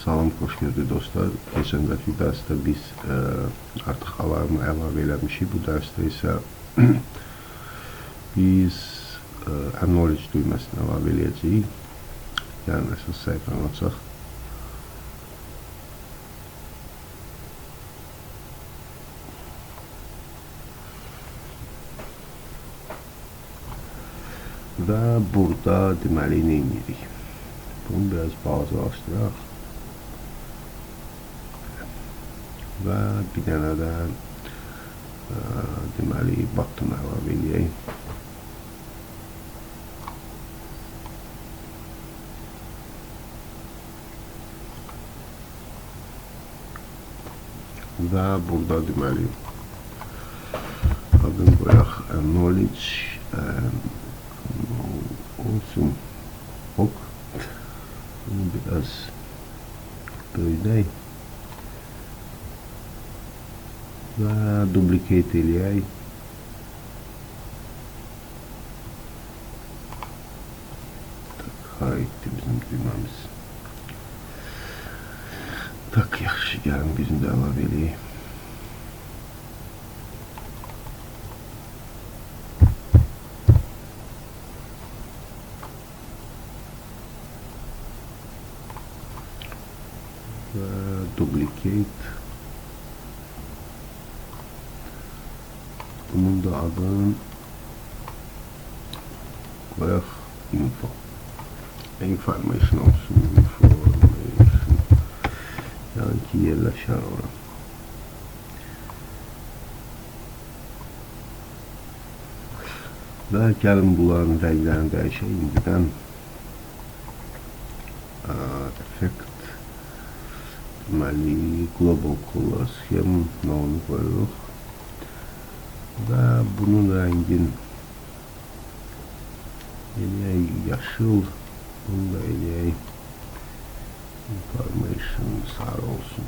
Salam, xoş gördük dostlar. Keçən dəfə dərsdə biz artıq alarmı əlavə eləmişik. Bu dərsdə isə biz acknowledge düyməsini əlavə eləyəcəyik. Yəni əsas səhifəni açaq. Və burada deməli nə edirik? Bunu biraz balacalaşdıraq. Və bir dənə də deməli button əlavə eləyək. Və burada deməli adını qoyaq acknowledge olsun. Ok. Bunu biraz böyüdək. Və duplicate eləyək. Tak, hara etdi bizim düyməmiz. Tak, yaxşı, gəlin birini də əlavə eləyək. Və duplicate. Bunun da adını qoyaq info. Information olsun. Information. Yəni ki, yerləşər ora. Və gəlin bunların rənglərini dəyişək indidən. Effect. Deməli, Global Color Scheme onu qoyuruq. Və bunun rəngin eləyək yaşıl, bunu da eləyək information sarı olsun.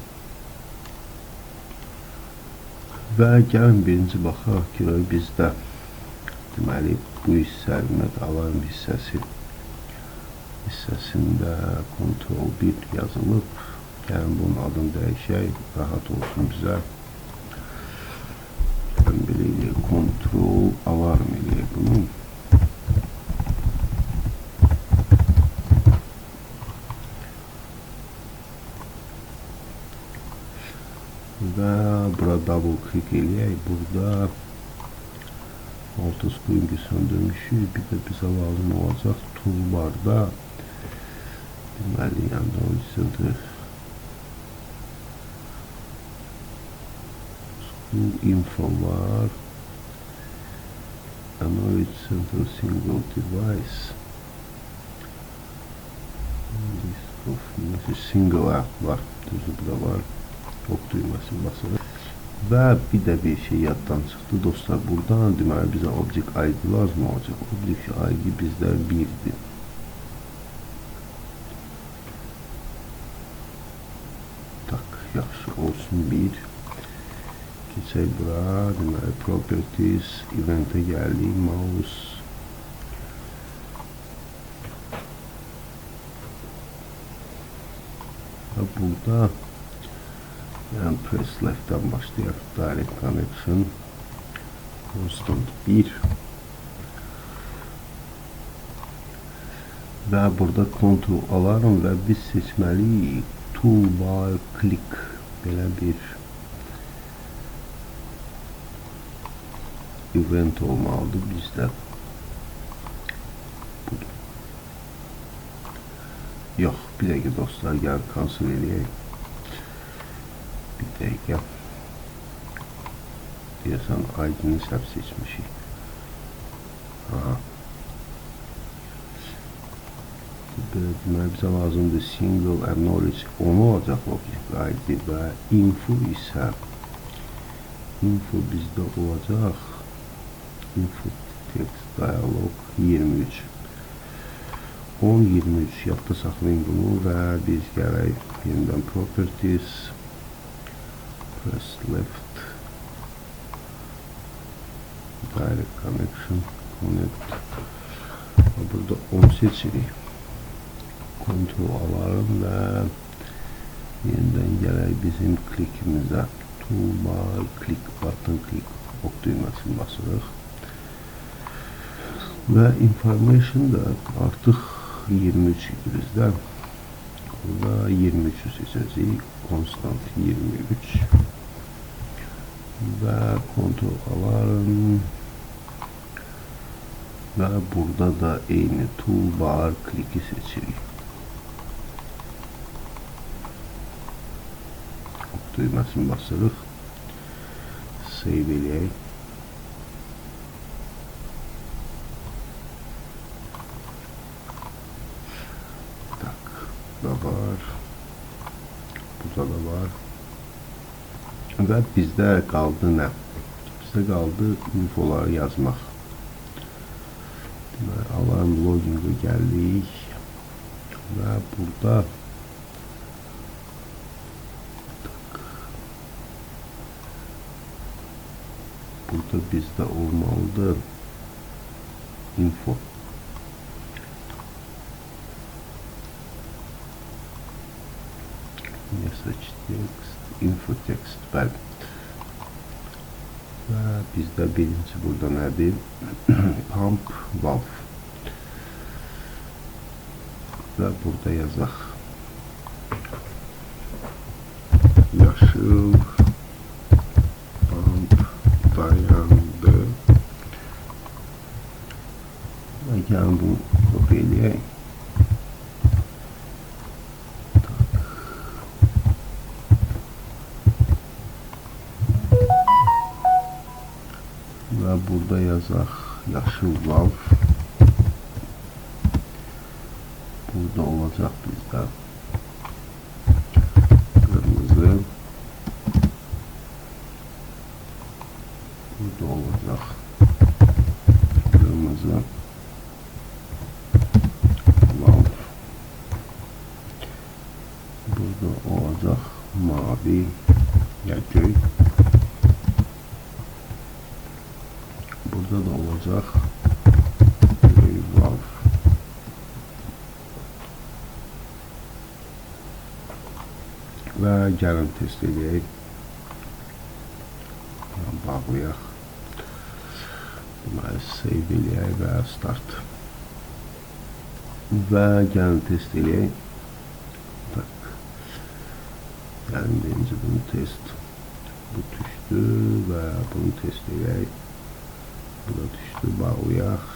Və gəlin birinci baxaq ki, bizdə deməli bu hissə, ümumiyyətlə alarm hissəsində Ctrl 1 yazılıb. Gəlin bunun adını dəyişək, rahat olsun bizə. Belə eləyək, Ctrl alarm eləyək bunu. Və bura double click eləyək. Burada Alt screen'i söndürmüşük. Bir də bizə lazım olacaq toolbarda deməli, Android Center info var. Android Center Single Device. List of message single app var. Düzdür, bu da var. Ok düyməsini basırıq. Və bir də bir şey yaddan çıxdı dostlar. Buradan deməli bizə Object ID lazım olacaq. Object ID bizdə 1-dir. Tak, yaxşı olsun 1. Keçək bura, deməli, Properties, Event'e gəldik, Mouse. Və burada, yəni, Press Left'dən başlayaq, Direct Connection, Constant 1. Və burada Ctrl Alarm və biz seçməliyik Toolbar Click, belə bir event olmalıdır bizdə. Budur. Yox, bir dəqiqə dostlar, gəl cancel eləyək. Bir dəqiqə. Deyəsən, ID-ni səhv seçmişik. Aha. Deməli, bizə lazımdır single acknowledge 10 olacaq object ID və info isə info bizdə olacaq. Info text dialog 23. 10, 23 yadda saxlayın bunu və biz gələk yenidən properties, press left, direct connection, connect. Və burada 10 seçirik. Ctrl alarım və Gələk bizim klikimizə. Toolbar, click, button, click, ok düyməsini basırıq. Və information da artıq 23 idi bizdə. Burada 23-ü seçəcəyik. Constant 23 və control alarm və burada da eyni toolbar click'i seçirik. Ok düyməsini basırıq. Save eləyək. Tak, da var. Burada da var. Və bizdə qaldı nə? Bizdə qaldı infoları yazmaq. Deməli, alarm logging'e gəldik və burada burada bizdə olmalıdır info. Message text, info text, bəli. Və bizdə birinci burada nədir? Pump valve. Və burada yazaq. Yaşıl pump dayandı. Və gəlin bunu kopya eləyək. Və burada yazaq yaşıl valve. Burada olacaq bizdə qırmızı. Burada olacaq qırmızı valve. Burada olacaq mavi ya göy. Burada da olacaq göy valve. Və gəlin test eləyək. Bağlayaq. Deməli, save eləyək və start. Və gəlin test eləyək. Tak. Gəlin birinci bunu test. Bu düşdü və bunu test eləyək. Bu da düşdü, bağlayaq.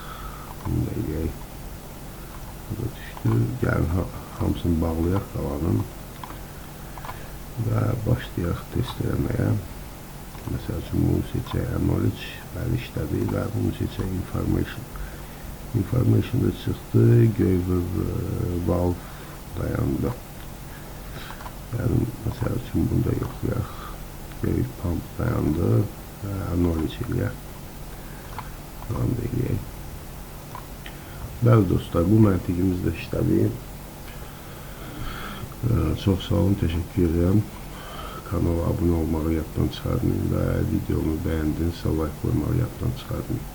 Bunu da eləyək. Bu da düşdü. Gəlin hamısını bağlayaq qalanın. Və başlayaq test eləməyə. Məsəl üçün, bunu seçək knowledge, bəli işlədi və bunu seçək information. Information da çıxdı, göy valve dayandı. Yəni, məsəl üçün, bunu da yoxlayaq. Göy pump dayandı və knowledge eləyək. Run da eləyək. Bəli dostlar, bu məntiqimiz də işlədi. Çox sağ olun, təşəkkür edirəm. Kanala abunə olmağı yaddan çıxartmayın və videomu bəyəndinizsə like qoymağı yaddan çıxartmayın.